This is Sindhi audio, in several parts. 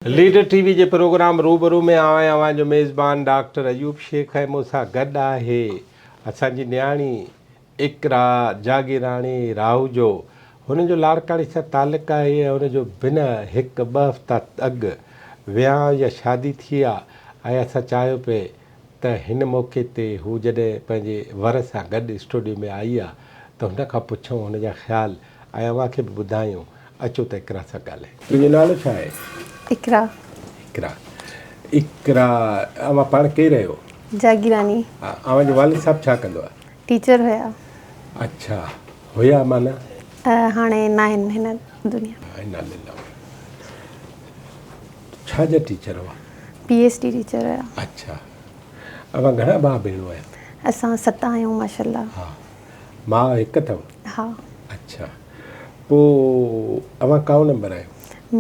ليڊر ٽي وي جي پروگرام روبرو ۾ آئون اوهان جو ميزبان ڊاڪٽر ايوب شيخ ۽ مون سان گڏ آهي اسان جي نياڻي اقرا جاگيراڻي راهوجو. هن جو لاڙڪاڻي سان تعلق آهي ۽ هن جو بنهه هڪ ٻه هفتا اڳ ويانء يا شادي ٿي آ ۽ اسان چاهيو پئي ته هن موقعي تي هو جڏهن پنهنجي ور سان گڏ اسٽوڊيو ۾ آئي آ ته هن کان پڇون هن جا خيال ۽ اوهان کي به ٻڌايون. اچو ته اقرا سان ڳالهايون. تنهنجو نالو ڇا آهي؟ اقرا. اقرا. اقرا اوهان پاڻ ڪير آهيو؟ جاگيراڻي. ها اوهان جو والد صاحب ڇا ڪندو آهي؟ ٽيچر هيا. اڇا هيا معنيٰ؟ هاڻي ناهن هن دنيا ۾. انا لله. ڇا جا ٽيچر هئا؟ پي ايس ڊي ٽيچر هيا. اڇا اوهان گهڻا ڀاء ڀيڻون آهيو؟ اسان ست آهيون ماشاءالله. ها ماء هڪ اٿو؟ ها. اڇا پوء اوهان ڪائون نمبر آهيو؟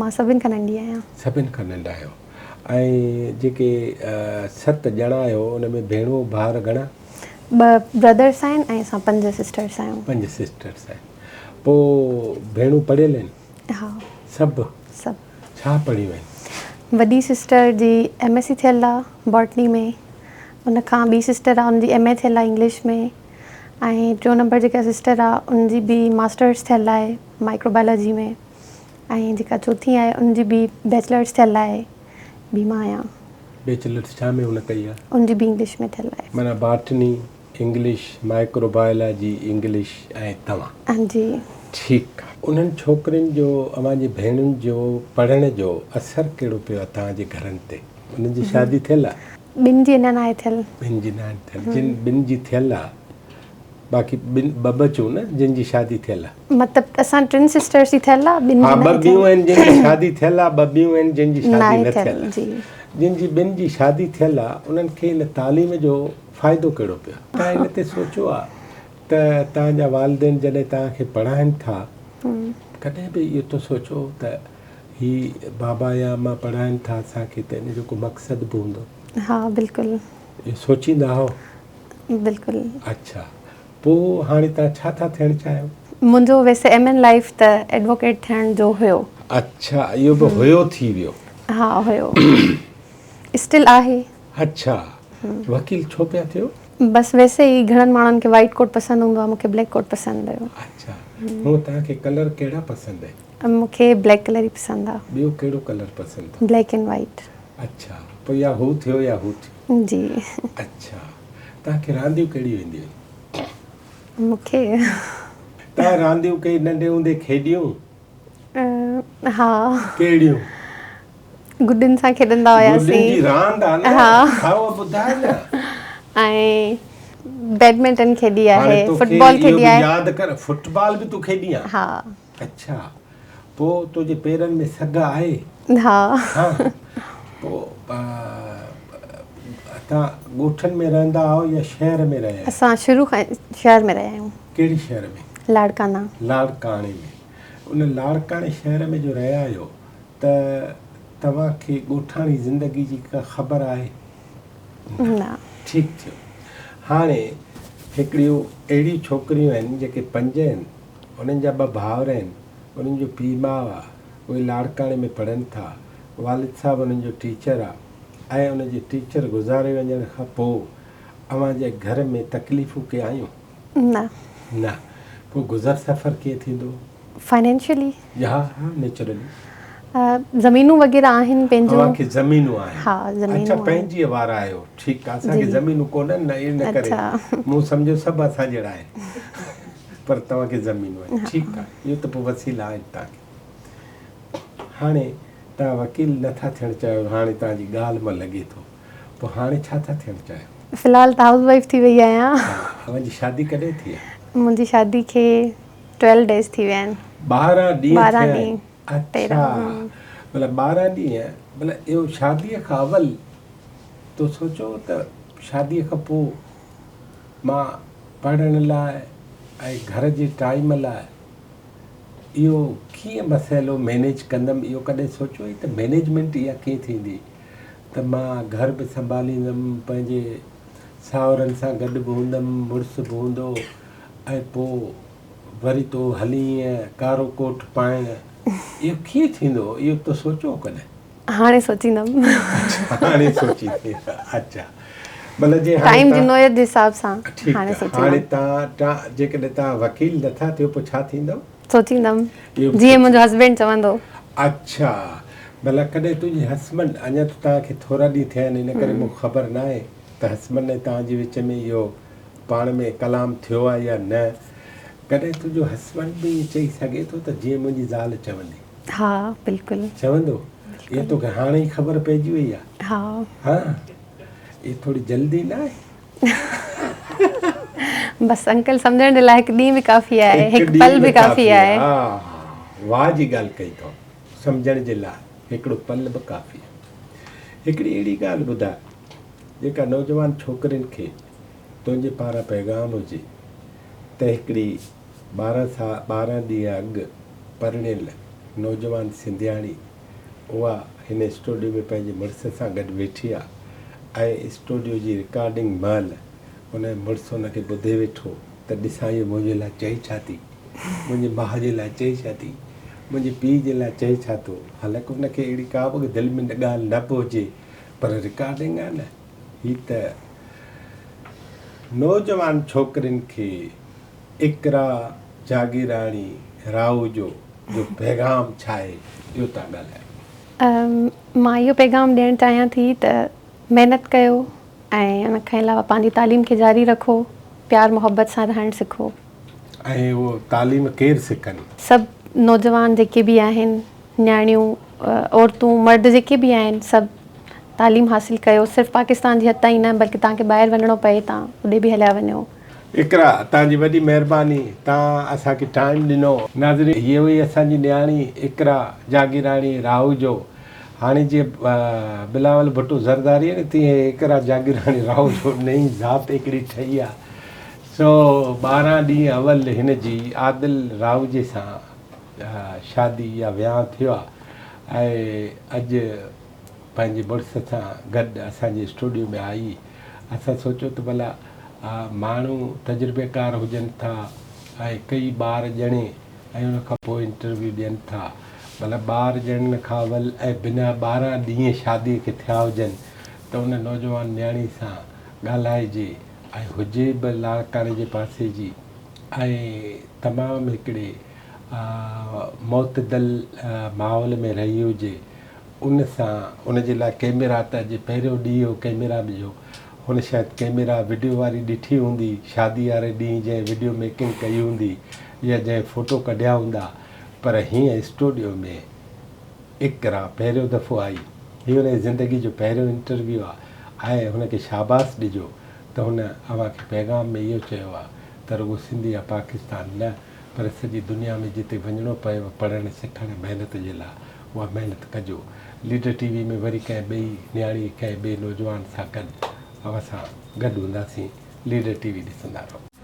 مان سڀن کان ننڍي آهيان. سڀن کان ننڍا آهيو ۽ جيڪي ست ڄڻا آهيو ان ۾ ڀيڻون ڀائر گهڻا؟ ٻه برادرس آهن ۽ اسان پنج سسٽرس آهيون. پنج سسٽرس آهن پوء ڀيڻون پڙهيل آهن؟ ها. سڀ؟ سڀ. ڇا پڙهيون آهن؟ وڏي سسٽر جي ايم ايس سي ٿيل آ باٽني ۾، ان کان ٻي سسٽر آ ان جي ايم اي ٿيل آ انگلش ۾ ۽ ٽيون نمبر جيڪا سسٽر آ ان جي به ماسٽرس ٿيل آهي مائڪرو بايولاجي ۾ ۽ جيڪا چوٿين آهي ان جي به بيچلرس ٿيل آهي ٻي مان آهيان. بيچلرس ڇا ۾ هن ڪئي آ؟ ان جي به انگلش ۾ ٿيل آهي. معنيٰ botany, English, micro biology, English ۽ توهان. جي. ٺيڪ آ. انهن ڇوڪرين جو اوهان جي ڀيڻن جو پڙهڻ جو اثر ڪهڙو پيو آ توهان جي گهرن تي؟ انهن جي شادي ٿيل آ؟ ٻن جي اڃا ناهي ٿيل. ٻن جي ناهي ٿيل. جن ٻن جي ٿيل آ باقي ٻن ٻه بچون نه جن جي شادي ٿيل آ. مطلب اسان ٽن سسٽرس جي ٿيل آ ٻن جي ها ناهي ٻه ٿيل. ٻيون آهن جن جي شادي ٿيل آ ٻه ٻيون آهن جن جي شادي ناهي نه ٿيل ٿيل آ. جي. جن جي ٻن جي شادي ٿيل آ انهن کي ان تعليم جو فائدو ڪهڙو پيو؟ توهان ان تي سوچيو آ ته توهان جا والدين جڏهن توهان کي پڙهائن ٿا ڪڏهن به اهو ته سوچو ته هي بابا يا اما پڙهائن ٿا اسان کي ته ان جو ڪو مقصد به هوندو. ها بلڪل. اهو سوچيندا آهو؟ بلڪل. اڇا پوء هاڻي توهان ڇا ٿا ٿيڻ چاهيو؟ منهنجو ويسي ايم ان لائيف ته ايڊووڪيٽ ٿيڻ جو هيو. اڇا اهو به هيو ٿي ويو. ها هيو اسٽل آهي. اڇا وڪيل ڇو پيا ٿيو؟ بس ويسي ئي گهڻن ماڻهن کي وائيٽ ڪوٽ پسند هوندو آهي مون کي بليڪ ڪوٽ پسند هيو. اڇا هونء توهان کي ڪلر ڪهڙا پسند آهن؟ مون کي بليڪ ڪلر ئي پسند آهي. ٻيو ڪهڙو ڪلر پسند اٿو؟ Black and white. اڇا پوء يا هو ٿيو يا هو ٿيو. جي. اڇا توهان کي رانديون ڪهڙيون اينديون آهن؟ مون کي. توهان رانديون ڪي ننڍي هوندي کيڏيون؟ ها. ڪهڙيون؟ گڏين سان کيڏندا هياسين. گڏين جي راند آ نه. ها. ها اها ٻڌاء نه. ۽ بيڊمنٽن کيڏي آهي. هاڻي توکي فٽبال اهو کيڏي به آهي. ياد ڪر فٽبال به تون کيڏي آ؟ ها. اڇا پوء تنهنجي پيرن ۾ سگهه آهي؟ ها. ها پوء توهان ڳوٺن ۾ رهندا آهيو يا شهر ۾ رهيا آهيو؟ اسان شروع کان شهر ۾ رهيا آهيون. ڪهڙي شهر ۾؟ لاڙڪانا. لاڙڪاڻي ۾. ان لاڙڪاڻي شهر ۾ جو رهيا آهيو ته توهان کي ڳوٺاڻي زندگي جي ڪا خبر آهي؟ نه. ٺيڪ ٿيو. هاڻي هڪڙيون اهڙيون ڇوڪريون آهن جيڪي پنج آهن، انهن جا ٻه ڀائر آهن، انهن جو پيء ماء آ، اهي لاڙڪاڻي ۾ پڙهن ٿا، والد صاحب انهن جو ٽيچر آ ۽ ان جي ٽيچر گذاري وڃڻ کان پوء اوهان جي گهر ۾ تڪليفون ڪي آيون؟ نه. نه. پوء گذر سفر ڪيئن ٿيندو؟ فائنينشلي. ها ها نيچرلي. زمينون وغيره آهن پنهنجون. اوهان کي زمينون آهن. ها زمينون اڇا آهن. پنهنجي وارا آهيو ٺيڪ آ اسان کي زمينون ڪونهن نه ان ڪري مون سمجهيو سڀ اسان جهڙا آهن پر توهان کي زمينون آهن ٺيڪ آ اهو ته پوء وسيلا آهن توهان کي هاڻي توهان وڪيل نٿا ٿيڻ چاهيو هاڻي توهان جي ڳالهه مان لڳي ٿو پوء هاڻي ڇا ٿا ٿيڻ چاهيو؟ في الحال ته هائوس وائيف ٿي وئي آهيان. ها اوهان جي شادي ڪڏهن ٿي آهي؟ منهنجي شادي کي ٽويلو ڊيز ٿي ويا آهن. 12 ڏينهن ٿيا 12 آهن. ڏينهن اڇا مطلب 12 ڏينهن مطلب اهو شادي کان اول تو سوچيو ته شادي کان پوء مان پڙهڻ لاء ۽ گهر جي ٽائيم لاء اهو ڪيئن مسئلو مينيج ڪندم اهو ڪڏهن سوچيو هئي ته مينيجمينٽ اها ڪيئن ٿيندي ته مان گهر به سنڀاليندم، پنهنجي ساهرن سان گڏ به هوندم، مڙس به هوندو ۽ پوء وري تو هلين ڪارو ڪوٽ پائڻ، اهو ڪيئن ٿيندو؟ اهو تو سوچيو هو ڪڏهن؟ هاڻي سوچيندم. اڇا هاڻي سوچيندين اڇا مطلب جي هاڻي ٽائيم جي نوعيت جي حساب سان هاڻي سوچيندم. هاڻي تان جيڪڏهن تان وڪيل نٿا ٿيو پوء ڇا ٿيندؤ؟ سوچيندم جيئن منهنجو هسبينڊ چوندو. اڇا مطلب ڪڏهن تنهنجي هسبنڊ اڃا ته توهان کي ٿورا ڏينهن ٿيا آهن ان ڪري مون کي خبر ناهي ته هسبنڊ ۽ توهان جي وچ ۾ اهو پاڻ ۾ ڪلام ٿيو آهي يا نه ڪڏهن تنهنجو هسبنڊ به ائين چئي سگهي ٿو ته جيئن منهنجي زال چوندي؟ ها بلڪل. چوندو؟ اها توکي هاڻي ئي خبر پئجي وئي آهي؟ ها. ها اها ٿوري جلدي ناهي؟ بس انڪل سمجهڻ جي لاء هڪ ڏينهن به ڪافي آهي هڪ پل به ڪافي آهي. ها واهه جي ڳالهه ڪئي اٿو سمجهڻ جي لاء هڪڙو پل به ڪافي آهي. هڪڙي اهڙي ڳالهه ٻڌاء جيڪا نوجوان ڇوڪرين کي تنهنجي پاران پيغام هجي ته هڪڙي 12 سا 12 ڏينهن اڳ پرڻيل نوجوان سنڌياڻي اها هن اسٽوڊيو ۾ پنهنجي مڙس سان گڏ ويٺي آ ۽ اسٽوڊيو جي رڪارڊنگ مهل ان جو مڙس ان کي ٻڌي ويٺو ته ڏسان اهو منهنجي لاء چئي ڇا ٿي، منهنجي ماء جي لاء چئي ڇا ٿي، منهنجي پيء جي لاء چئي ڇا ٿو. حالانڪ ان کي اهڙي ڪا به دل ۾ ڳالهه نه به هجي پر رڪارڊنگ آ نه هي ته نوجوان ڇوڪرين کي اقرا جاگيراڻي راهوجو جو پيغام ڇا آهي اهو تان ڳالهايو. مان اهو پيغام ڏيڻ چاهيان ٿي ته محنت ڪيو ۽ ان کان علاوه پنهنجي تعليم کي جاري رکو، پيار محبت سان رهڻ سکو. ۽ اهو تعليم ڪير سکن؟ سڀ نوجوان جيڪي به آهن، نياڻيون، عورتون، مرد جيڪي به آهن سڀ تعليم حاصل ڪيو، صرف پاڪستان جي حد تائين نه بلڪه توهان کي ٻاهر وڃڻو پئي تان اوڏي به هليا وڃو. اقرا توهان جي وڏي مهرباني توهان اسان کي ٽائيم ڏنو. ناظرين هيء هئي اسان جي نياڻي اقرا جاگيراڻي راهوجو هاڻي جيئن بلاول ڀٽو زرداري آهي نه تيئن هي اقرا جاگيراڻي راهوجو نئين ذات هڪڙي ٺهي آهي سو 12 ڏينهن اول هن جي عادل راهوجي سان شادي يا ويانهه ٿيو آهي ۽ اڄ پنهنجي مڙس سان گڏ اسان جي اسٽوڊيو ۾ آئي. اسان سوچيو ته ڀلا ماڻهو تجربيڪار هجن ٿا ۽ ڪئي ٻار ڄڻي ۽ ان کان پوء انٽرويو ڏين ٿا. ڀلا ٻار ڄڻڻ کان اول ۽ بنا 12 ڏينهن شادي کي ٿيا هجن ته ان نوجوان نياڻي سان ڳالهائجي ۽ هجي به لاڙڪاڻي جي پاسي جي ۽ تمام هڪڙي معتدل ماحول ۾ رهي هجي ان سان ان جي لاء ڪئميرا ته اڄ پهريون ڏينهن هو ڪئميرا جو هن شايد ڪئميرا وڊيو واري ڏٺي هوندي شادي واري ڏينهن جنهن وڊيو ميڪنگ ڪئي هوندي يا جنهن فوٽو ڪڍيا هوندا پر هيئن اسٽوڊيو ۾ اقرا پهريون دفعو آئي هي هن جي زندگي جو پهريون انٽرويو آ ۽ هن کي شاباس ڏجو ته هن اوهان کي پيغام ۾ اهو چيو آ ته رڳو سنڌ يا پاڪستان نه پر سڄي دنيا ۾ جتي وڃڻو پيو پڙهڻ سکڻ محنت جي لاء اها محنت ڪجو. ليڊر ٽي وي ۾ وري ڪنهن ٻئي نياڻي ڪنهن ٻئي نوجوان سان گڏ اوهان سان گڏ هونداسين. ليڊر ٽي وي ڏسندا رهو.